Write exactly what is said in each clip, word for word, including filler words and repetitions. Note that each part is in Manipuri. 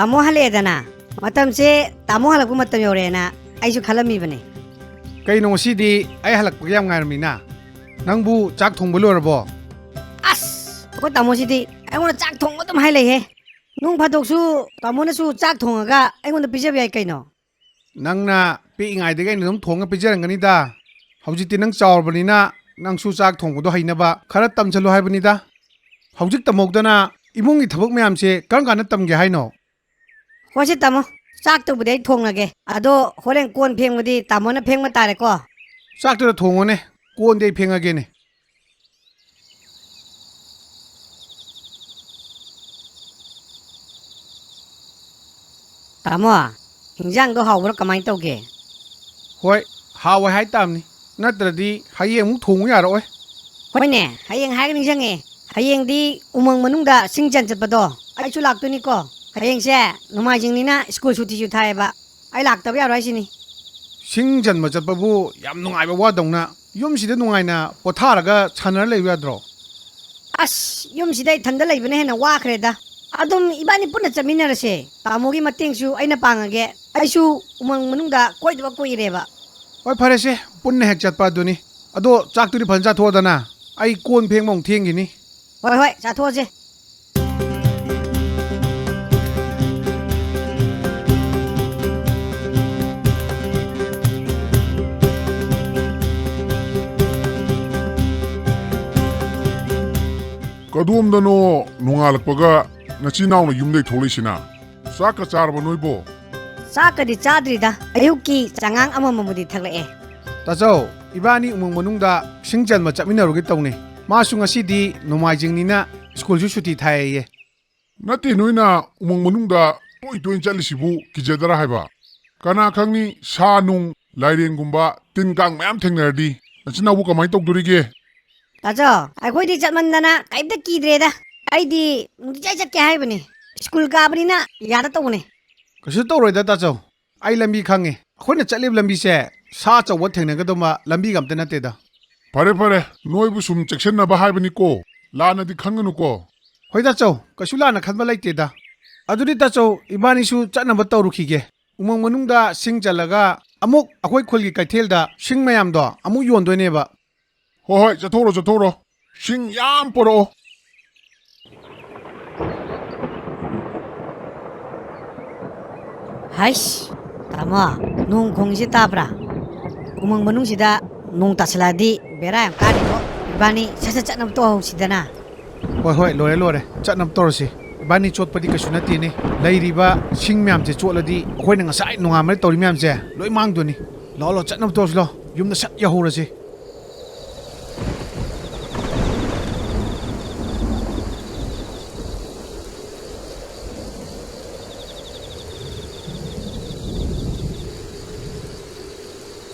ꯇꯥꯃꯣ ꯍꯜꯂꯛꯑꯦꯗꯅ꯫ ꯃꯇꯝꯁꯦ ꯇꯥꯃꯣ ꯍꯜꯂꯛꯄ ꯃꯇꯝ ꯌꯧꯔꯛꯑꯦꯅ ꯑꯩꯁꯨ ꯈꯜꯂꯝꯃꯤꯕꯅꯦ꯫ ꯀꯩꯅꯣ ꯉꯁꯤꯗꯤ ꯑꯩ ꯍꯜꯂꯛꯄꯒꯤ ꯌꯥꯝ ꯉꯥꯏꯔꯝꯃꯤꯅ? ꯅꯪꯕꯨ ꯆꯥꯛ ꯊꯣꯡꯕ ꯂꯣꯏꯔꯕꯣ? ꯑꯁ, ꯑꯩꯈꯣꯏ ꯇꯥꯃꯣꯁꯤꯗꯤ ꯑꯩꯉꯣꯟꯗ ꯆꯥꯛ ꯊꯣꯡꯕ ꯑꯗꯨꯝ ꯍꯥꯏ ꯂꯩꯍꯦ꯫ ꯅꯣꯡ ꯐꯥꯗꯣꯛꯁꯨ ꯇꯥꯃꯣꯅꯁꯨ ꯆꯥꯛ ꯊꯣꯡꯉꯒ ꯑꯩꯉꯣꯟꯗ ꯄꯤꯖꯕ ꯌꯥꯏ ꯀꯩꯅꯣ꯫ ꯅꯪꯅ ꯄꯤꯛꯏꯉꯩꯗꯒꯤ ꯑꯩꯅ ꯑꯗꯨꯝ ꯊꯣꯡꯉ ꯄꯤꯖꯔꯝꯒꯅꯤꯗ꯫ ꯍꯧꯖꯤꯛꯇꯤ ꯅꯪ ꯆꯥꯎꯔꯕꯅꯤꯅ ꯅꯪꯁꯨ ꯆꯥꯛ ꯊꯣꯡꯕꯗꯣ ꯍꯩꯅꯕ ꯈꯔ ꯇꯝꯁꯜꯂꯨ ꯍꯥꯏꯕꯅꯤꯗ꯫ ꯍꯧꯖꯤꯛ ꯇꯝꯍꯧꯗꯅ ꯏꯃꯨꯡꯒꯤ ꯊꯕꯛ ꯃꯌꯥꯝꯁꯦ ꯀꯔꯝ ꯀꯥꯟꯗ ꯇꯝꯒꯦ ꯍꯥꯏꯅꯣ? ꯍꯣꯏꯁꯦ ꯇꯥꯃꯣ, ꯆꯥꯛꯇꯨꯕꯨꯗꯤ ꯑꯩ ꯊꯣꯡꯉꯒꯦ꯫ ꯑꯗꯣ ꯍꯣꯔꯦꯟ ꯀꯣꯟ ꯐꯦꯡꯕꯗꯤ ꯇꯥꯃꯣꯅ ꯐꯦꯡꯕ ꯇꯥꯔꯦꯀꯣ꯫ ꯆꯥꯛꯇꯨꯗ ꯊꯣꯡꯉꯣꯅꯦ, ꯀꯣꯟꯗꯤ ꯑꯩ ꯐꯦꯡꯉꯒꯦꯅꯦ꯫ ꯇꯥꯃꯣ, ꯏꯟꯖꯥꯡꯗꯣ ꯍꯥꯎꯕ꯭ꯔꯥ ꯀꯃꯥꯏꯅ ꯇꯧꯒꯦ? ꯍꯣꯏ, ꯍꯥꯎꯋꯦ ꯍꯥꯏꯇꯥꯕꯅꯤ꯫ ꯅꯠꯇ꯭ꯔꯗꯤ ꯍꯌꯦꯡ ꯑꯃꯨꯛ ꯊꯣꯡꯉꯨ ꯌꯥꯔꯛꯑꯣꯏ꯫ ꯍꯣꯏꯅꯦ, ꯍꯌꯦꯡ ꯍꯥꯏꯔꯒ ꯅꯤꯡꯁꯤꯡꯉꯦ꯫ ꯍꯌꯦꯡꯗꯤ ꯎꯃꯪ ꯃꯅꯨꯡꯗ ꯁꯤꯡ ꯆꯟ ꯆꯠꯄꯗꯣ ꯑꯩꯁꯨ ꯂꯥꯛꯇꯣꯏꯅꯤꯀꯣ꯫ ꯍꯌꯦꯡꯁꯦ ꯅꯣꯡꯃꯥꯏꯖꯤꯡꯅꯤꯅ ꯁ꯭ꯀꯨꯜ ꯁꯨꯇꯤꯁꯨ ꯊꯥꯏꯌꯦꯕ꯫ ꯑꯩ ꯂꯥꯛꯇꯕ ꯌꯥꯔꯣꯏ ꯍꯥꯏꯁꯤꯅꯤ꯫ ꯁꯤꯡ ꯆꯟꯕ ꯆꯠꯄꯕꯨ ꯌꯥꯝ ꯅꯨꯡꯉꯥꯏꯕ ꯋꯥꯗꯧꯅ, ꯌꯨꯝꯁꯤꯗ ꯅꯨꯡꯉꯥꯏꯅ ꯄꯣꯊꯥꯔꯒ ꯁꯥꯟꯅꯔ ꯂꯩꯕ ꯌꯥꯗ꯭ꯔꯣ? ꯑꯁ, ꯌꯨꯝꯁꯤꯗ ꯏꯊꯟꯗ ꯂꯩꯕꯅ ꯍꯦꯟꯅ ꯋꯥꯈ꯭ꯔꯦꯗ꯫ ꯑꯗꯨꯝ ꯏꯕꯥꯅꯤ ꯄꯨꯟꯅ ꯆꯠꯃꯤꯟꯅꯔꯁꯦ꯫ ꯇꯥꯃꯣꯒꯤ ꯃꯇꯦꯡꯁꯨ ꯑꯩꯅ ꯄꯥꯡꯉꯒꯦ꯫ ꯑꯩꯁꯨ ꯎꯃꯪ ꯃꯅꯨꯡꯗ ꯀꯣꯏꯗꯕ ꯀꯨꯏꯔꯦꯕ꯫ ꯍꯣꯏ, ꯐꯔꯦꯁꯦ, ꯄꯨꯟꯅ ꯍꯦꯛ ꯆꯠꯄ ꯑꯗꯨꯅꯤ꯫ ꯑꯗꯣ ꯆꯥꯛꯇꯨꯗꯤ ꯐꯖꯅ ꯆꯥꯊꯣꯛꯑꯗꯅ, ꯑꯩ ꯀꯣꯟ ꯐꯦꯡꯕ ꯑꯃꯨꯛ ꯊꯦꯡꯈꯤꯅꯤ꯫ ꯍꯣꯏ, ꯍꯣꯏ, ꯆꯥꯊꯣꯛꯑꯁꯦ꯫ ꯀꯗꯣꯝꯗꯅꯣ ꯅꯣꯡꯉꯥꯜꯂꯛꯄꯒ ꯅꯆꯤꯟ ꯅꯥꯎꯅ ꯌꯨꯝꯗꯩ ꯊꯣꯛꯂꯛꯏꯁꯤꯅ? ꯆꯥꯛꯀ ꯆꯥꯔꯕ ꯅꯣꯏꯕꯣ? ꯆꯥꯛꯀꯗꯤ ꯆꯥꯗ꯭ꯔꯤꯗ, ꯑꯌꯨꯛꯀꯤ ꯆꯉꯥꯡ ꯑꯃꯃꯝꯕꯨꯗꯤ ꯊꯛꯂꯛꯑꯦ꯫ ꯇꯥꯆꯧ, ꯏꯕꯥꯅꯤ ꯎꯃꯪ ꯃꯅꯨꯡꯗ ꯁꯤꯡ ꯆꯟꯕ ꯆꯠꯃꯤꯟꯅꯔꯨꯒꯦ ꯇꯧꯅꯦ꯫ ꯃꯥꯁꯨ ꯉꯁꯤꯗꯤ ꯅꯣꯡꯃꯥꯏꯖꯤꯡꯅꯤꯅ ꯁ꯭ꯀꯨꯜꯁꯨ ꯁꯨꯇꯤ ꯊꯥꯏꯌꯦ꯫ ꯅꯠꯇꯦ, ꯅꯣꯏꯅ ꯎꯃꯪ ꯃꯅꯨꯡꯗ ꯇꯣꯏ ꯇꯣꯏꯅ ꯆꯠꯂꯤꯁꯤꯕꯨ ꯀꯤꯖꯗꯔꯥ ꯍꯥꯏꯕ? ꯀꯅꯥ ꯈꯪꯅꯤ, ꯁꯥ ꯅꯨꯡ, ꯂꯥꯏꯔꯦꯟꯒꯨꯝꯕ, ꯇꯤꯟ ꯀꯥꯡ ꯃꯌꯥꯝ ꯊꯦꯡꯅꯔꯗꯤ ꯅꯆꯤꯟ ꯅꯅꯥꯎꯕꯨ ꯀꯃꯥꯏꯅ ꯇꯧꯗꯣꯔꯤꯒꯦ? ꯇꯥꯆꯧ, ꯑꯩꯈꯣꯏꯗꯤ ꯆꯠꯃꯟꯗꯅ ꯀꯩꯝꯇ ꯀꯤꯗ꯭ꯔꯦꯗ꯫ ꯑꯩꯗꯤ ꯅꯨꯡꯇꯤꯖꯥꯏ ꯆꯠꯀꯦ ꯍꯥꯏꯕꯅꯤ꯫ ꯁ꯭ꯀꯨꯜ ꯀꯥꯕꯅꯤꯅ ꯌꯥꯗ ꯇꯧꯕꯅꯦ꯫ ꯀꯩꯁꯨ ꯇꯧꯔꯣꯏꯗ ꯇꯥꯆꯧ, ꯑꯩ ꯂꯝꯕꯤ ꯈꯪꯉꯦ꯫ ꯑꯩꯈꯣꯏꯅ ꯆꯠꯂꯤꯕ ꯂꯝꯕꯤꯁꯦ ꯁꯥ ꯑꯆꯧꯕ ꯊꯦꯡꯅꯒꯗꯧꯕ ꯂꯝꯕꯤꯒ ꯑꯝꯇ ꯅꯠꯇꯦꯗ꯫ ꯐꯔꯦ ꯐꯔꯦ, ꯅꯣꯏꯕꯨ ꯁꯨꯝ ꯆꯦꯛꯁꯤꯟꯅꯕ ꯍꯥꯏꯕꯅꯤꯀꯣ, ꯂꯥꯟꯅꯗꯤ ꯈꯟꯒꯅꯨꯀꯣ꯫ ꯍꯣꯏ ꯇꯥꯆꯧ, ꯀꯩꯁꯨ ꯂꯥꯟꯅ ꯈꯟꯕ ꯂꯩꯇꯦꯗ꯫ ꯑꯗꯨꯗꯤ ꯇꯥꯆꯧ, ꯏꯕꯥꯅꯤꯁꯨ ꯆꯠꯅꯕ ꯇꯧꯔꯨꯈꯤꯒꯦ꯫ ꯎꯃꯪ ꯃꯅꯨꯡꯗ ꯁꯤꯡ ꯆꯜꯂꯒ ꯑꯃꯨꯛ ꯑꯩꯈꯣꯏ ꯈꯨꯜꯒꯤ ꯀꯩꯊꯦꯜꯗ ꯁꯤꯡ ꯃꯌꯥꯝꯗꯣ ꯑꯃꯨꯛ ꯌꯣꯟꯗꯣꯏꯅꯦꯕ꯫ ꯍꯣꯏ, ꯍꯣꯏ, ꯆꯠꯊꯣꯛꯔꯣ, ꯆꯠꯊꯣꯛꯔꯣ꯫ ꯁꯤꯡ ꯌꯥꯝ ꯄꯨꯔꯛꯑꯣ꯫ ꯍꯩꯁ, ꯇꯥꯃꯣ, ꯅꯣꯡ ꯈꯣꯡꯉꯤꯁꯦ ꯇꯥꯕ꯭ꯔꯥ? ꯎꯃꯪ ꯃꯅꯨꯡꯁꯤꯗ ꯅꯣꯡ ꯇꯥꯁꯜꯂꯛꯑꯗꯤ ꯕꯦꯔꯥ ꯌꯥꯝ ꯀꯥꯅꯤꯕꯣ꯫ ꯏꯕꯥꯅꯤ ꯁꯠ ꯁꯠ ꯆꯠꯅꯕ ꯇꯧꯍꯧꯁꯤꯗꯅ꯫ ꯍꯣꯏ, ꯍꯣꯏ, ꯂꯣꯏꯔꯦ, ꯂꯣꯏꯔꯦ꯫ ꯆꯠꯅꯕ ꯇꯧꯔꯁꯤ꯫ ꯏꯕꯥꯅꯤ ꯆꯣꯠꯄꯗꯤ ꯀꯩꯁꯨ ꯅꯠꯇꯦꯅꯦ꯫ ꯂꯩꯔꯤꯕ ꯁꯤꯡ ꯃꯌꯥꯝꯁꯦ ꯆꯣꯠꯂꯗꯤ ꯑꯩꯈꯣꯏꯅ ꯉꯁꯥꯏ ꯅꯣꯡꯉꯥꯟꯕꯗ ꯇꯧꯔꯤ ꯃꯌꯥꯝꯁꯦ ꯂꯣꯏ ꯃꯥꯡꯗꯣꯏꯅꯤ꯫ ꯂꯥꯛꯑꯣ, ꯂꯥꯛꯑꯣ, ꯆꯠꯅꯕ ꯇꯧꯔꯁꯤ, ꯂꯥꯛꯑꯣ꯫ ꯌꯨꯝꯗ ꯁꯠ ꯌꯧꯍꯧꯔꯁꯤ꯫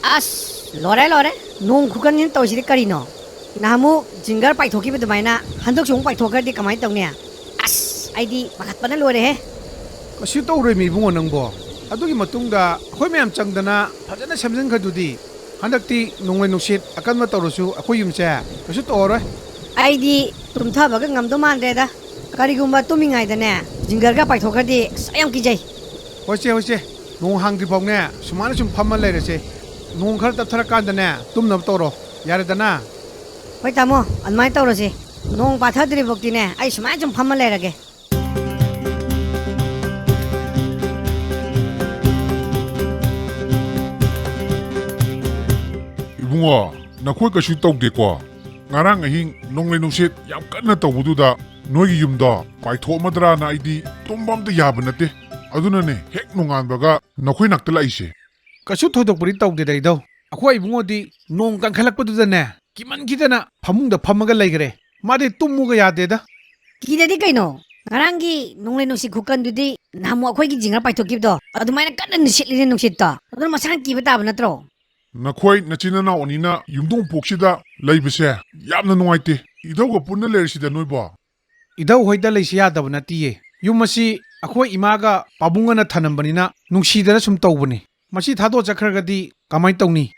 ꯑꯁ, ꯂꯣꯏꯔꯦ, ꯂꯣꯏꯔꯦ꯫ ꯅꯣꯡ ꯈꯨꯀꯟꯁꯤꯅ ꯇꯧꯔꯤꯁꯤꯗꯤ ꯀꯔꯤꯅꯣ? ꯅꯍꯥꯟꯃꯨꯛ ꯖꯤꯡꯒꯔ ꯄꯥꯏꯊꯣꯛꯈꯤꯕ ꯑꯗꯨꯃꯥꯏꯅ ꯍꯟꯗꯛꯁꯨ ꯑꯃꯨꯛ ꯄꯥꯏꯊꯣꯛꯈ꯭ꯔꯗꯤ ꯀꯃꯥꯏꯅ ꯇꯧꯅꯤ? ꯑꯁ, ꯑꯩꯗꯤ ꯄꯥꯈꯠꯄꯅ ꯂꯣꯏꯔꯦꯍꯦ꯫ ꯀꯩꯁꯨ ꯇꯧꯔꯣꯏꯃꯤ ꯏꯕꯨꯡꯉꯣ ꯅꯪꯕꯣ꯫ ꯑꯗꯨꯒꯤ ꯃꯇꯨꯡꯗ ꯑꯩꯈꯣꯏ ꯃꯌꯥꯝ ꯆꯪꯗꯅ ꯐꯖꯅ ꯁꯦꯝꯖꯤꯟꯈ꯭ꯔꯗꯨꯗꯤ꯫ ꯍꯟꯗꯛꯇꯤ ꯅꯣꯡꯂꯩ ꯅꯨꯡꯁꯤꯠ ꯑꯀꯟꯕ ꯇꯧꯔꯁꯨ ꯑꯩꯈꯣꯏ ꯌꯨꯝꯁꯦ ꯀꯩꯁꯨ ꯇꯧꯔꯔꯣꯏ꯫ ꯑꯩꯗꯤ ꯇꯨꯝꯊꯕꯒ ꯉꯝꯗꯧ ꯃꯥꯟꯗ꯭ꯔꯦꯗ꯫ ꯀꯔꯤꯒꯨꯝꯕ ꯇꯨꯝꯃꯤꯉꯩꯗꯅꯦ, ꯖꯤꯡꯒꯔꯒ ꯄꯥꯏꯊꯣꯛꯈ꯭ꯔꯗꯤ ꯑꯁ, ꯑꯩ ꯌꯥꯝ ꯀꯤꯖꯩ꯫ ꯍꯣꯏꯁꯦ, ꯍꯣꯏꯁꯦ, ꯅꯣꯡ ꯍꯥꯡꯗ꯭ꯔꯤ ꯐꯥꯎꯅꯦ ꯁꯨꯃꯥꯏꯅ ꯁꯨꯝ ꯐꯝꯃ ꯂꯩꯔꯁꯦ꯫ ꯅꯣꯡ ꯈꯔ ꯇꯞꯊꯔꯀꯥꯟꯗꯅꯦ ꯇꯨꯝꯅꯕ ꯇꯧꯔꯣ, ꯌꯥꯔꯦꯗꯅ? ꯍꯣꯏ ꯇꯥꯃꯣ, ꯑꯗꯨꯃꯥꯏꯅ ꯇꯧꯔꯁꯦ꯫ ꯅꯣꯡ ꯄꯥꯊꯗ꯭ꯔꯤꯐꯥꯎꯗꯤꯅꯦ ꯑꯩ ꯁꯨꯃꯥꯏꯅ ꯁꯨꯝ ꯐꯝꯃ ꯂꯩꯔꯒꯦ꯫ ꯏꯕꯨꯡꯉꯣ, ꯅꯈꯣꯏ ꯀꯩꯁꯨ ꯇꯧꯗꯦꯀꯣ? ꯉꯔꯥꯡ ꯑꯍꯤꯡ ꯅꯣꯡꯂꯩ ꯅꯨꯡꯁꯤꯠ ꯌꯥꯝ ꯀꯟꯅ ꯇꯧꯕꯗꯨꯗ ꯅꯣꯏꯒꯤ ꯌꯨꯝꯗꯣ ꯄꯥꯏꯊꯣꯛꯑꯝꯃꯗ꯭ꯔꯥꯅ ꯑꯩꯗꯤ ꯇꯨꯝꯕ ꯑꯝꯇ ꯌꯥꯕ ꯅꯠꯇꯦ꯫ ꯑꯗꯨꯅꯅꯦ ꯍꯦꯛ ꯅꯣꯡꯉꯥꯟꯕꯒ ꯅꯈꯣꯏ ꯅꯥꯛꯇ ꯂꯥꯛꯏꯁꯦ꯫ ꯀꯩꯁꯨ ꯊꯣꯏꯗꯣꯛꯄꯗꯤ ꯇꯧꯗꯦꯗ ꯏꯙꯧ꯫ ꯑꯩꯈꯣꯏ ꯏꯕꯨꯡꯉꯣꯗꯤ ꯅꯣꯡ ꯀꯟꯈꯠꯂꯛꯄꯗꯨꯗꯅꯦ ꯀꯤꯃꯟꯈꯤꯗꯅ ꯐꯃꯨꯡꯗ ꯐꯝꯃꯒ ꯂꯩꯈ꯭ꯔꯦ꯫ ꯃꯥꯗꯤ ꯇꯨꯝꯃꯨꯒ ꯌꯥꯗꯦꯗ꯫ ꯀꯤꯗꯗꯤ ꯀꯩꯅꯣ? ꯉꯔꯥꯡꯒꯤ ꯅꯣꯡꯂꯩ ꯅꯨꯡꯁꯤꯠ ꯈꯨꯀꯟꯗꯨꯗꯤ ꯅꯍꯥꯟꯃꯨꯛ ꯑꯩꯈꯣꯏꯒꯤ ꯖꯤꯡꯒꯔ ꯄꯥꯏꯊꯣꯛꯈꯤꯕꯗꯣ ꯑꯗꯨꯃꯥꯏꯅ ꯀꯟꯅ ꯅꯨꯡꯁꯤꯠꯂꯤꯅꯦ ꯅꯨꯡꯁꯤꯠꯇꯣ꯫ ꯑꯗꯨꯅ ꯃꯁꯥꯅ ꯀꯤꯕ ꯇꯥꯕ ꯅꯠꯇ꯭ꯔꯣ? ꯅꯈꯣꯏ ꯅꯆꯤꯟ ꯅꯅꯥꯎ ꯑꯅꯤꯅ ꯌꯨꯝꯊꯣꯡ ꯄꯣꯛꯁꯤꯗ ꯂꯩꯕꯁꯦ ꯌꯥꯝꯅ ꯅꯨꯡꯉꯥꯏꯇꯦ꯫ ꯏꯙꯧꯒ ꯄꯨꯟꯅ ꯂꯩꯔꯁꯤꯗ ꯅꯣꯏꯕꯣ꯫ ꯏꯙꯧ ꯍꯣꯏꯗ ꯂꯩꯁꯤ ꯌꯥꯗꯕ ꯅꯠꯇꯤꯌꯦ꯫ ꯌꯨꯝ ꯑꯁꯤ ꯑꯩꯈꯣꯏ ꯏꯃꯥꯒ ꯄꯥꯕꯨꯡꯒꯅ ꯊꯅꯝꯕꯅꯤꯅ ꯅꯨꯡꯁꯤꯗꯅ ꯁꯨꯝ ꯇꯧꯕꯅꯤ꯫ ꯃꯁꯤ ꯊꯥꯗꯣꯛꯑ ꯆꯠꯈ꯭ꯔꯒꯗꯤ ꯀꯃꯥꯏꯅ ꯇꯧꯅꯤ?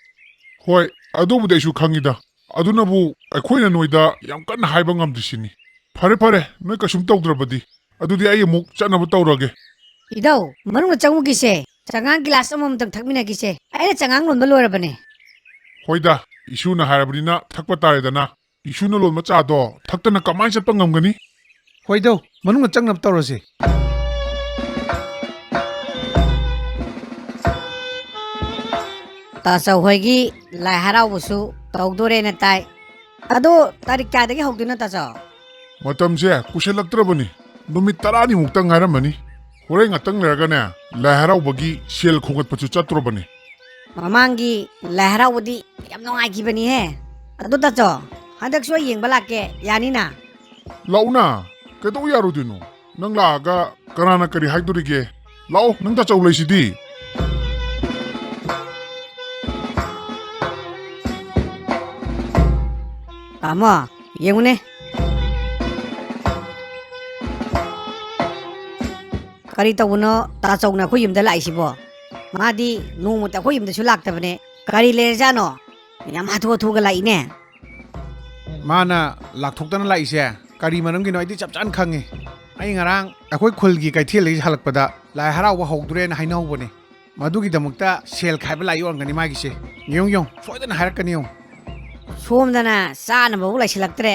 ꯍꯣꯏ, ꯑꯗꯨꯕꯨꯗꯤ ꯑꯩꯁꯨ ꯈꯪꯉꯤꯗ꯫ ꯑꯗꯨꯅꯕꯨ ꯑꯩꯈꯣꯏꯅ ꯅꯣꯏꯗ ꯌꯥꯝ ꯀꯟꯅ ꯍꯥꯏꯕ ꯉꯝꯗ꯭ꯔꯤꯁꯤꯅꯤ꯫ ꯐꯔꯦ, ꯐꯔꯦ, ꯅꯣꯏ ꯀꯩꯁꯨꯝ ꯇꯧꯗ꯭ꯔꯕꯗꯤ꯫ ꯑꯗꯨꯗꯤ ꯑꯩ ꯑꯃꯨꯛ ꯆꯠꯅꯕ ꯇꯧꯔꯒꯦ꯫ ꯏꯙꯧ, ꯃꯅꯨꯡꯗ ꯆꯪꯉꯨꯈꯤꯁꯦ꯫ ꯆꯉꯥꯡ ꯒꯤꯂꯥꯁ ꯑꯃꯃꯝꯇꯪ ꯊꯛꯃꯤꯟꯅꯈꯤꯁꯦ꯫ ꯑꯩꯅ ꯆꯉꯥꯡ ꯂꯣꯟꯕ ꯂꯣꯏꯔꯕꯅꯦ꯫ ꯍꯣꯏꯗ, ꯏꯁꯨꯅ ꯍꯥꯏꯔꯕꯅꯤꯅ ꯊꯛꯄ ꯇꯥꯔꯦꯗꯅ꯫ ꯏꯁꯨꯅ ꯂꯣꯟꯕ ꯆꯥꯗꯣ ꯊꯛꯇꯅ ꯀꯃꯥꯏꯅ ꯆꯠꯄ ꯉꯝꯒꯅꯤ? ꯍꯣꯏꯗꯧ, ꯃꯅꯨꯡꯗ ꯆꯪꯅꯕ ꯇꯧꯔꯁꯤ꯫ ꯇꯥꯆꯧ ꯍꯣꯏꯒꯤ ꯂꯥꯏ ꯍꯔꯥꯎꯕꯁꯨ ꯇꯧꯗꯣꯔꯦꯅ ꯇꯥꯏ꯫ ꯑꯗꯣ ꯇꯥꯔꯤꯛ ꯀꯌꯥꯗꯒꯤ ꯍꯧꯗꯣꯏꯅꯣ, ꯇꯥꯆꯧ? ꯃꯇꯝꯁꯦ ꯀꯨꯏꯁꯜꯂꯛꯇ꯭ꯔꯕꯅꯤ꯫ ꯅꯨꯃꯤꯠ ꯇꯔꯥꯅꯤꯃꯨꯛꯇ ꯉꯥꯏꯔꯝꯃꯅꯤ꯫ ꯍꯣꯔꯦꯟ ꯉꯥꯛꯇꯪ ꯂꯩꯔꯒꯅꯦ, ꯂꯥꯏ ꯍꯔꯥꯎꯕꯒꯤ ꯁꯦꯜ ꯈꯣꯝꯒꯠꯄꯁꯨ ꯆꯠꯇ꯭ꯔꯣꯕꯅꯤ꯫ ꯃꯃꯥꯡꯒꯤ ꯂꯥꯏ ꯍꯔꯥꯎꯕꯗꯤ ꯌꯥꯝ ꯅꯨꯡꯉꯥꯏꯈꯤꯕꯅꯤꯍꯦ꯫ ꯑꯗꯨ ꯇꯥꯆꯧ, ꯍꯟꯗꯛꯁꯨ ꯑꯩ ꯌꯦꯡꯕ ꯂꯥꯛꯀꯦ, ꯌꯥꯅꯤꯅ? ꯂꯥꯛꯎꯅ, ꯀꯩꯗꯧ ꯌꯥꯔꯣꯏꯗꯣꯏꯅꯣ? ꯅꯪ ꯂꯥꯛꯑꯒ ꯀꯅꯥꯅ ꯀꯔꯤ ꯍꯥꯏꯗꯣꯔꯤꯒꯦ? ꯂꯥꯛꯑꯣ, ꯅꯪ ꯇꯥꯆꯧ ꯂꯩꯁꯤꯗꯤ꯫ ꯇꯥꯃꯣ, ꯌꯦꯡꯉꯨꯅꯦ꯫ ꯀꯔꯤ ꯇꯧꯕꯅꯣ ꯇꯥꯆꯧꯅ ꯑꯩꯈꯣꯏ ꯌꯨꯝꯗ ꯂꯥꯛꯏꯁꯤꯕꯣ? ꯃꯥꯗꯤ ꯅꯣꯡꯃꯇ ꯑꯩꯈꯣꯏ ꯌꯨꯝꯗꯁꯨ ꯂꯥꯛꯇꯕꯅꯦ꯫ ꯀꯔꯤ ꯂꯩꯔꯖꯥꯠꯅꯣ? ꯌꯥꯝ ꯍꯥꯊꯨ ꯍꯥꯊꯨꯒ ꯂꯥꯛꯏꯅꯦ꯫ ꯃꯥꯅ ꯂꯥꯛꯊꯣꯛꯇꯅ ꯂꯥꯛꯏꯁꯦ ꯀꯔꯤ ꯃꯔꯝꯒꯤꯅꯣ ꯑꯩꯗꯤ ꯆꯞ ꯆꯥꯅ ꯈꯪꯉꯤ꯫ ꯑꯩ ꯉꯔꯥꯡ ꯑꯩꯈꯣꯏ ꯈꯨꯜꯒꯤ ꯀꯩꯊꯦꯜꯗꯒꯤ ꯍꯜꯂꯛꯄꯗ ꯂꯥꯏ ꯍꯔꯥꯎꯕ ꯍꯧꯗꯣꯔꯦꯅ ꯍꯥꯏꯅꯍꯧꯕꯅꯦ꯫ ꯃꯗꯨꯒꯤꯗꯃꯛꯇ ꯁꯦꯜ ꯈꯥꯏꯕ ꯂꯥꯛꯏ ꯑꯣꯏꯔꯝꯒꯅꯤ ꯃꯥꯒꯤꯁꯦ꯫ ꯌꯦꯡꯉꯨ, ꯌꯦꯡꯉꯨ, ꯁꯣꯏꯗꯅ ꯍꯥꯏꯔꯛꯀꯅꯤ ꯌꯦꯡꯉꯨ꯫ ꯁꯣꯝꯗꯅ ꯆꯥꯅꯕꯕꯨ ꯂꯩꯁꯤꯜꯂꯛꯇ꯭ꯔꯦ꯫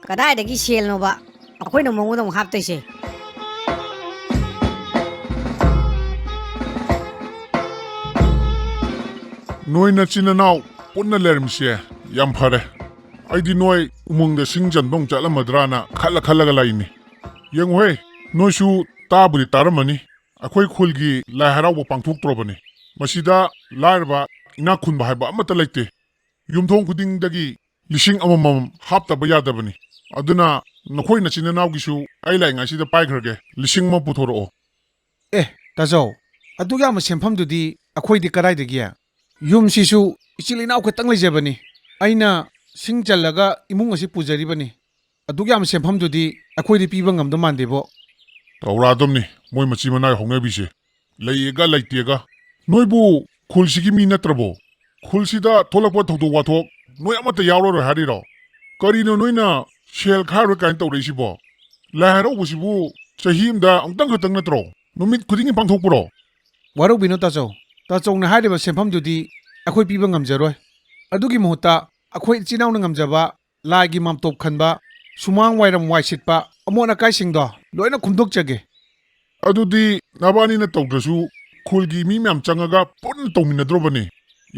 ꯀꯗꯥꯏꯗꯒꯤ ꯁꯦꯜꯅꯣꯕ? ꯑꯩꯈꯣꯏꯅ ꯃꯉꯣꯟꯗ ꯑꯃꯨꯛ ꯍꯥꯞꯇꯣꯏꯁꯦ꯫ ꯅꯣꯏ ꯅꯆꯤꯟ ꯅꯅꯥꯎ ꯄꯨꯟꯅ ꯂꯩꯔꯝꯃꯤꯁꯦ ꯌꯥꯝ ꯐꯔꯦ꯫ ꯑꯩꯗꯤ ꯅꯣꯏ ꯎꯃꯪꯗ ꯁꯤꯡ ꯆꯟꯕ ꯑꯃꯨꯛ ꯆꯠꯂꯝꯃꯗ꯭ꯔꯥꯅ ꯈꯜꯂ ꯈꯜꯂꯒ ꯂꯥꯛꯏꯅꯤ꯫ ꯌꯦꯡꯉꯨꯍꯦ, ꯅꯣꯏꯁꯨ ꯇꯥꯕꯨꯗꯤ ꯇꯥꯔꯝꯃꯅꯤ, ꯑꯩꯈꯣꯏ ꯈꯨꯜꯒꯤ ꯂꯥꯏ ꯍꯔꯥꯎꯕ ꯄꯥꯡꯊꯣꯛꯇ꯭ꯔꯣꯕꯅꯤ꯫ ꯃꯁꯤꯗ ꯂꯥꯏꯔꯕ ꯏꯅꯥꯛ ꯈꯨꯟꯕ ꯍꯥꯏꯕ ꯑꯃꯠꯇ ꯂꯩꯇꯦ꯫ ꯌꯨꯝꯊꯣꯡ ꯈꯨꯗꯤꯡꯗꯒꯤ ꯂꯤꯁꯤꯡ ꯑꯃꯃꯝ ꯍꯥꯞꯇꯕ ꯌꯥꯗꯕꯅꯤ꯫ ꯑꯗꯨꯅ ꯅꯈꯣꯏ ꯅꯆꯤꯟ ꯅꯅꯥꯎꯒꯤꯁꯨ ꯑꯩ ꯂꯥꯛꯏꯉꯩꯁꯤꯗ ꯄꯥꯏꯈ꯭ꯔꯒꯦ, ꯂꯤꯁꯤꯡ ꯑꯃ ꯄꯨꯊꯣꯔꯛꯑꯣ꯫ ꯑꯦ, ꯇꯥꯆꯧ, ꯑꯗꯨꯛ ꯌꯥꯝꯕ ꯁꯦꯟꯐꯝꯗꯨꯗꯤ ꯑꯩꯈꯣꯏꯗꯤ ꯀꯗꯥꯏꯗꯒꯤ? ꯌꯨꯝꯁꯤꯁꯨ ꯏꯆꯤꯜ ꯏꯅꯥꯎ ꯈꯛꯇꯪ ꯂꯩꯖꯕꯅꯤ꯫ ꯑꯩꯅ ꯁꯤꯡ ꯆꯜꯂꯒ ꯏꯃꯨꯡ ꯑꯁꯤ ꯄꯨꯖꯔꯤꯕꯅꯤ꯫ ꯑꯗꯨꯛ ꯌꯥꯝꯕ ꯁꯦꯟꯐꯝꯗꯨꯗꯤ ꯑꯩꯈꯣꯏꯗꯤ ꯄꯤꯕ ꯉꯝꯗꯧ ꯃꯥꯟꯗꯦꯕꯣ꯫ ꯇꯧꯔꯛꯑꯗꯝꯅꯤ ꯃꯣꯏ ꯃꯆꯤꯟ ꯃꯅꯥꯎ ꯍꯧꯅꯕꯤꯁꯦ꯫ ꯂꯩꯌꯦꯒ ꯂꯩꯇꯦꯒ꯫ ꯅꯣꯏꯕꯨ ꯈꯨꯜꯁꯤꯒꯤ ꯃꯤ ꯅꯠꯇ꯭ꯔꯕꯣ? ꯈꯨꯜꯁꯤꯗ ꯊꯣꯛꯂꯛꯄ ꯊꯧꯗꯣꯛ ꯋꯥꯊꯣꯛ ꯅꯣꯏ ꯑꯃꯠꯇ ꯌꯥꯎꯔꯔꯣꯏ ꯍꯥꯏꯔꯤꯔꯣ? ꯀꯔꯤꯅꯣ ꯅꯣꯏꯅ ꯁꯦꯜ ꯈꯥꯏꯔꯣꯏ ꯀꯥꯏꯅ ꯇꯧꯔꯛꯏꯁꯤꯕꯣ? ꯂꯥꯏ ꯍꯔꯥꯎꯕꯁꯤꯕꯨ ꯆꯍꯤ ꯑꯃꯗ ꯑꯃꯨꯛꯇꯪ ꯈꯛꯇꯪ ꯅꯠꯇ꯭ꯔꯣ? ꯅꯨꯃꯤꯠ ꯈꯨꯗꯤꯡꯒꯤ ꯄꯥꯡꯊꯣꯛꯄ꯭ꯔꯣ? ꯋꯥꯔꯧꯕꯤꯅꯨ ꯇꯥꯆꯧ, ꯇꯥꯆꯧꯅ ꯍꯥꯏꯔꯤꯕ ꯁꯦꯟꯐꯝꯗꯨꯗꯤ ꯑꯩꯈꯣꯏ ꯄꯤꯕ ꯉꯝꯖꯔꯣꯏ꯫ ꯑꯗꯨꯒꯤ ꯃꯍꯨꯠꯇ ꯑꯩꯈꯣꯏ ꯏꯆꯤꯟ ꯏꯅꯥꯎꯅ ꯉꯝꯖꯕ ꯂꯥꯏꯒꯤ ꯃꯥꯝꯇꯣꯞ ꯈꯟꯕ, ꯁꯨꯃꯥꯡ ꯋꯥꯏꯔꯝ ꯋꯥꯏꯁꯤꯠꯄ, ꯑꯃꯣꯠ ꯑꯀꯥꯏꯁꯤꯡꯗꯣ ꯂꯣꯏꯅ ꯈꯨꯝꯗꯣꯛꯆꯒꯦ꯫ ꯑꯗꯨꯗꯤ ꯅꯕꯥꯅꯤꯅ ꯇꯧꯗ꯭ꯔꯁꯨ ꯈꯨꯜꯒꯤ ꯃꯤ ꯃꯌꯥꯝ ꯆꯪꯉꯒ ꯄꯨꯟꯅ ꯇꯧꯃꯤꯟꯅꯗ꯭ꯔꯣꯕꯅꯤ꯫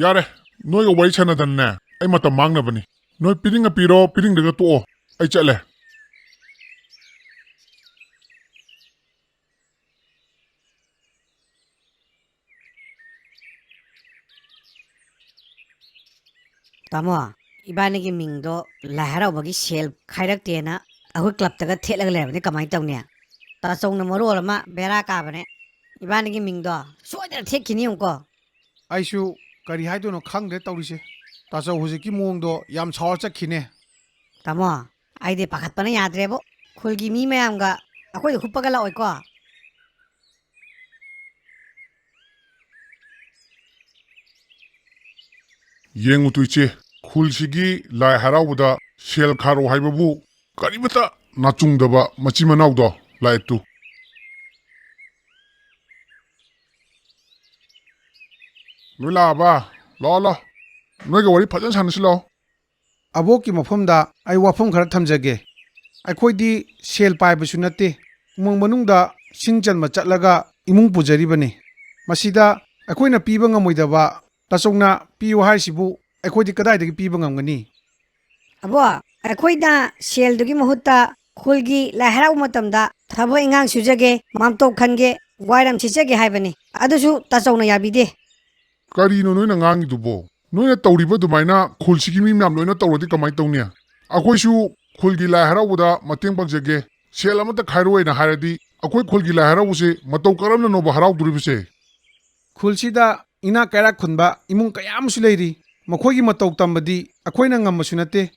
ꯌꯥꯔꯦ, ꯅꯣꯏꯒ ꯋꯥꯔꯤ ꯁꯥꯟꯅꯗꯅꯅꯦ ꯑꯩ ꯃꯇꯝ ꯃꯥꯡꯅꯕꯅꯤ꯫ ꯅꯣꯏ ꯄꯤꯅꯤꯡꯉ ꯄꯤꯔꯣ, ꯄꯤꯅꯤꯡꯗ꯭ꯔꯒ ꯇꯣꯛꯑꯣ, ꯑꯩ ꯆꯠꯂꯦ꯫ ꯇꯥꯃꯣ, ꯏꯕꯥꯅꯤꯒꯤ ꯃꯤꯡꯗꯣ ꯂꯥꯏ ꯍꯔꯥꯎꯕꯒꯤ ꯁꯦꯜ ꯈꯥꯏꯔꯛꯇꯦꯅ ꯑꯩꯈꯣꯏ ꯀ꯭ꯂꯕꯇꯒ ꯊꯦꯠꯂꯒ ꯂꯩꯔꯕꯅꯤ, ꯀꯃꯥꯏꯅ ꯇꯧꯅꯤ? ꯇꯥꯆꯧꯅ ꯃꯔꯣꯜ ꯑꯃ ꯕꯦꯔꯥ ꯀꯥꯕꯅꯦ꯫ ꯏꯕꯥꯅꯤꯒꯤ ꯃꯤꯡꯗꯣ ꯁꯣꯏꯗꯅ ꯊꯦꯠꯈꯤꯅꯤ ꯌꯦꯡꯉꯨꯀꯣ꯫ ꯑꯩꯁꯨ ꯀꯔꯤ ꯍꯥꯏꯗꯣꯏꯅꯣ ꯈꯪꯗ꯭ꯔꯦ ꯇꯧꯔꯤꯁꯦ꯫ ꯇꯥꯆꯧ ꯍꯧꯖꯤꯛꯀꯤ ꯃꯑꯣꯡꯗꯣ ꯌꯥꯝ ꯁꯥꯎꯔ ꯆꯠꯈꯤꯅꯦ꯫ ꯇꯥꯃꯣ, ꯑꯩꯗꯤ ꯄꯥꯈꯠꯄꯅ ꯌꯥꯗ꯭ꯔꯦꯕꯣ꯫ ꯈꯨꯜꯒꯤ ꯃꯤ ꯃꯌꯥꯝꯒ ꯑꯩꯈꯣꯏꯗ ꯍꯨꯞꯄꯒ ꯂꯥꯛꯑꯣꯏꯀꯣ? ꯌꯦꯡꯉꯨ ꯇꯨ ꯏꯆꯦ, ꯈꯨꯜꯁꯤꯒꯤ ꯂꯥꯏ ꯍꯔꯥꯎꯕꯗ ꯁꯦꯜ ꯈꯥꯔꯣ ꯍꯥꯏꯕꯕꯨ ꯀꯔꯤꯃꯇ ꯅꯥꯆꯨꯡꯗꯕ ꯃꯆꯤꯟ ꯃꯅꯥꯎꯗꯣ ꯂꯥꯛꯑꯦ ꯇꯨ꯫ ꯅꯣꯏ ꯂꯥꯛꯑꯕ? ꯂꯥꯛꯑꯣ, ꯂꯥꯛꯑꯣ꯫ ꯅꯣꯏꯒ ꯋꯥꯔꯤ ꯐꯖꯅ ꯁꯥꯟꯅꯁꯤ ꯂꯥꯛꯑꯣ꯫ ꯑꯕꯣꯛꯀꯤ ꯃꯐꯝꯗ ꯑꯩ ꯋꯥꯐꯝ ꯈꯔ ꯊꯝꯖꯒꯦ꯫ ꯑꯩꯈꯣꯏꯗꯤ ꯁꯦꯜ ꯄꯥꯏꯕꯁꯨ ꯅꯠꯇꯦ, ꯎꯃꯪ ꯃꯅꯨꯡꯗ ꯁꯤꯡ ꯆꯟꯕ ꯆꯠꯂꯒ ꯏꯃꯨꯡ ꯄꯨꯖꯔꯤꯕꯅꯤ꯫ ꯃꯁꯤꯗ ꯑꯩꯈꯣꯏꯅ ꯄꯤꯕ ꯉꯝꯃꯣꯏꯗꯕ ꯇꯥꯆꯧꯅ ꯄꯤꯌꯨ ꯍꯥꯏꯔꯤꯁꯤꯕꯨ ꯑꯩꯈꯣꯏꯗꯤ ꯀꯗꯥꯏꯗꯒꯤ ꯄꯤꯕ ꯉꯝꯒꯅꯤ? ꯑꯕꯣ, ꯑꯩꯈꯣꯏꯅ ꯁꯦꯜꯗꯨꯒꯤ ꯃꯍꯨꯠꯇ ꯈꯨꯜꯒꯤ ꯂꯥꯏ ꯍꯔꯥꯎꯕ ꯃꯇꯝꯗ ꯊꯕꯛ ꯏꯟꯈꯥꯡ ꯁꯨꯖꯒꯦ, ꯃꯥꯝꯇꯣꯞ ꯈꯟꯒꯦ, ꯋꯥꯏꯔꯝ ꯁꯤꯠꯆꯒꯦ ꯍꯥꯏꯕꯅꯤ꯫ ꯑꯗꯨꯁꯨ ꯇꯥꯆꯧꯅ ꯌꯥꯕꯤꯗꯦ꯫ ꯀꯔꯤꯅꯣ ꯅꯣꯏꯅ ꯉꯥꯡꯉꯤꯗꯨꯕꯣ? ꯅꯣꯏꯅ ꯇꯧꯔꯤꯕ ꯑꯗꯨꯃꯥꯏꯅ ꯈꯨꯜꯁꯤꯒꯤ ꯃꯤ ꯃꯌꯥꯝ ꯂꯣꯏꯅ ꯇꯧꯔꯗꯤ ꯀꯃꯥꯏꯅ ꯇꯧꯅꯤ? ꯑꯩꯈꯣꯏꯁꯨ ꯈꯨꯜꯒꯤ ꯂꯥꯏ ꯍꯔꯥꯎꯕꯗ ꯃꯇꯦꯡ ꯄꯥꯡꯖꯒꯦ, ꯁꯦꯜ ꯑꯃꯠꯇ ꯈꯥꯏꯔꯣꯏꯅ ꯍꯥꯏꯔꯗꯤ ꯑꯩꯈꯣꯏ ꯈꯨꯜꯒꯤ ꯂꯥꯏ ꯍꯔꯥꯎꯕꯁꯦ ꯃꯇꯧ ꯀꯔꯝꯅꯅꯣꯕ ꯍꯔꯥꯎꯗꯣꯔꯤꯕꯁꯦ? ꯈꯨꯜꯁꯤꯗ ꯏꯅꯥꯛ ꯀꯩꯔꯥꯛ ꯈꯨꯟꯕ ꯏꯃꯨꯡ ꯀꯌꯥ ꯑꯃꯁꯨ ꯂꯩꯔꯤ꯫ ꯃꯈꯣꯏꯒꯤ ꯃꯇꯧ ꯇꯝꯕꯗꯤ ꯑꯩꯈꯣꯏꯅ ꯉꯝꯕꯁꯨ ꯅꯠꯇꯦ꯫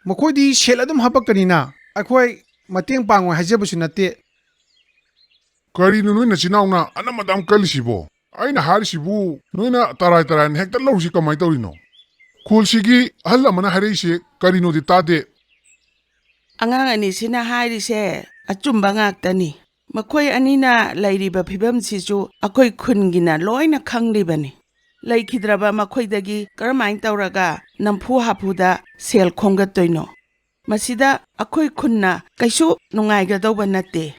ꯃꯈꯣꯏꯗꯤ ꯁꯦꯜ ꯑꯗꯨꯝ ꯍꯥꯄꯛꯀꯅꯤꯅ ꯑꯩꯈꯣꯏ ꯃꯇꯦꯡ ꯄꯥꯡꯉꯣꯏ ꯍꯥꯏꯖꯕꯁꯨ ꯅꯠꯇꯦ꯫ ꯀꯔꯤꯅꯣ ꯅꯣꯏ ꯅꯆꯤꯟ ꯅꯅꯥꯎꯅ ꯑꯅꯝ ꯑꯗꯥꯝ ꯀꯜꯂꯤꯁꯤꯕꯣ? ꯑꯩꯅ ꯍꯥꯏꯔꯤꯁꯤꯕꯨ ꯅꯣꯏꯅ ꯇꯔꯥꯏ ꯇꯔꯥꯏꯅ ꯍꯦꯛꯇ ꯂꯧꯔꯤꯁꯤ ꯀꯃꯥꯏꯅ ꯇꯧꯔꯤꯅꯣ? ꯈꯨꯜꯁꯤꯒꯤ ꯑꯍꯜ ꯑꯃꯅ ꯍꯥꯏꯔꯛꯏꯁꯦ ꯀꯔꯤꯅꯣꯗꯤ ꯇꯥꯗꯦ꯫ ꯑꯉꯥꯡ ꯑꯅꯤꯁꯤꯅ ꯍꯥꯏꯔꯤꯁꯦ ꯑꯆꯨꯝꯕ ꯉꯥꯛꯇꯅꯤ꯫ ꯃꯈꯣꯏ ꯑꯅꯤꯅ ꯂꯩꯔꯤꯕ ꯐꯤꯕꯝꯁꯤꯁꯨ ꯑꯩꯈꯣꯏ ꯈꯨꯟꯒꯤꯅ ꯂꯣꯏꯅ ꯈꯪꯂꯤꯕꯅꯤ꯫ ꯂꯩꯈꯤꯗ꯭ꯔꯕ ꯃꯈꯣꯏꯗꯒꯤ ꯀꯔꯝꯍꯥꯏꯅ ꯇꯧꯔꯒ ꯅꯝꯐꯨ ꯍꯥꯐꯨꯗ ꯁꯦꯜ ꯈꯣꯝꯒꯠꯇꯣꯏꯅꯣ? ꯃꯁꯤꯗ ꯑꯩꯈꯣꯏ ꯈꯨꯟꯅ ꯀꯩꯁꯨ ꯅꯨꯡꯉꯥꯏꯒꯗꯧꯕ ꯅꯠꯇꯦ꯫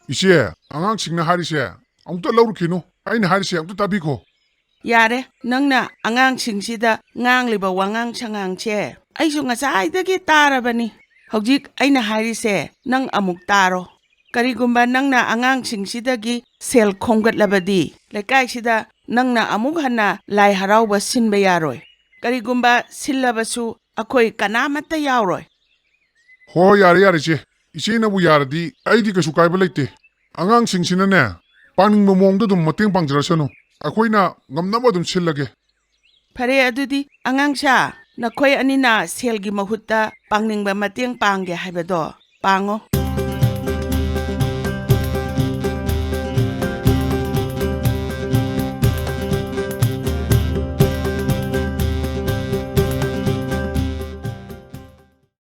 ꯏꯆꯦ, ꯑꯉꯥꯡꯁꯤꯡꯅ ꯍꯥꯏꯔꯤꯁꯦ ꯑꯃꯨꯛꯇ ꯂꯧꯔꯨꯈꯤꯅꯨ꯫ ꯑꯩꯅ ꯍꯥꯏꯔꯤꯁꯦ ꯑꯃꯨꯛꯇ ꯇꯥꯕꯤꯈꯣ꯫ ꯌꯥꯔꯦ, ꯅꯪꯅ ꯑꯉꯥꯡꯁꯤꯡꯁꯤꯗ ꯉꯥꯡꯂꯤꯕ ꯋꯥꯉꯥꯡ ꯁꯉꯥꯡꯁꯦ ꯑꯩꯁꯨ ꯉꯁꯥꯏꯗꯒꯤ ꯇꯥꯔꯕꯅꯤ꯫ ꯍꯧꯖꯤꯛ ꯑꯩꯅ ꯍꯥꯏꯔꯤꯁꯦ ꯅꯪ ꯑꯃꯨꯛ ꯇꯥꯔꯣ꯫ ꯀꯔꯤꯒꯨꯝꯕ ꯅꯪꯅ ꯑꯉꯥꯡꯁꯤꯡꯁꯤꯗꯒꯤ ꯁꯦꯜ ꯈꯣꯝꯒꯠꯂꯕꯗꯤ, ꯂꯩꯀꯥꯏꯁꯤꯗ ꯅꯪꯅ ꯑꯃꯨꯛ ꯍꯟꯅ ꯂꯥꯏ ꯍꯔꯥꯎꯕ ꯁꯤꯟꯕ ꯌꯥꯔꯣꯏ꯫ ꯀꯔꯤꯒꯨꯝꯕ ꯁꯤꯜꯂꯕꯁꯨ, ꯑꯩꯈꯣꯏ ꯀꯅꯥꯃꯠꯇ ꯌꯥꯎꯔꯣꯏ꯫ ꯍꯣꯏ, ꯌꯥꯔꯦ, ꯌꯥꯔꯦ, ꯏꯆꯦ꯫ ꯏꯆꯦꯅꯕꯨ ꯌꯥꯔꯗꯤ ꯑꯩꯗꯤ ꯀꯩꯁꯨ ꯀꯥꯏꯕ ꯂꯩꯇꯦ꯫ ꯑꯉꯥꯡꯁꯤꯡꯁꯤꯅꯅꯦ, ꯄꯥꯡꯅꯤꯡꯕ ꯃꯑꯣꯡꯗ ꯑꯗꯨꯝ ꯃꯇꯦꯡ ꯄꯥꯡꯖꯔꯁꯅꯨ꯫ ꯑꯩꯈꯣꯏꯅ ꯉꯝꯅꯕ ꯑꯗꯨꯝ ꯁꯤꯜꯂꯒꯦ꯫ ꯐꯔꯦ, ꯑꯗꯨꯗꯤ ꯑꯉꯥꯡꯁꯥ, ꯅꯈꯣꯏ ꯑꯅꯤꯅ ꯁꯦꯜꯒꯤ ꯃꯍꯨꯠꯇ ꯄꯥꯡꯅꯤꯡꯕ ꯃꯇꯦꯡ ꯄꯥꯡꯒꯦ ꯍꯥꯏꯕꯗꯣ ꯄꯥꯡꯉꯣ꯫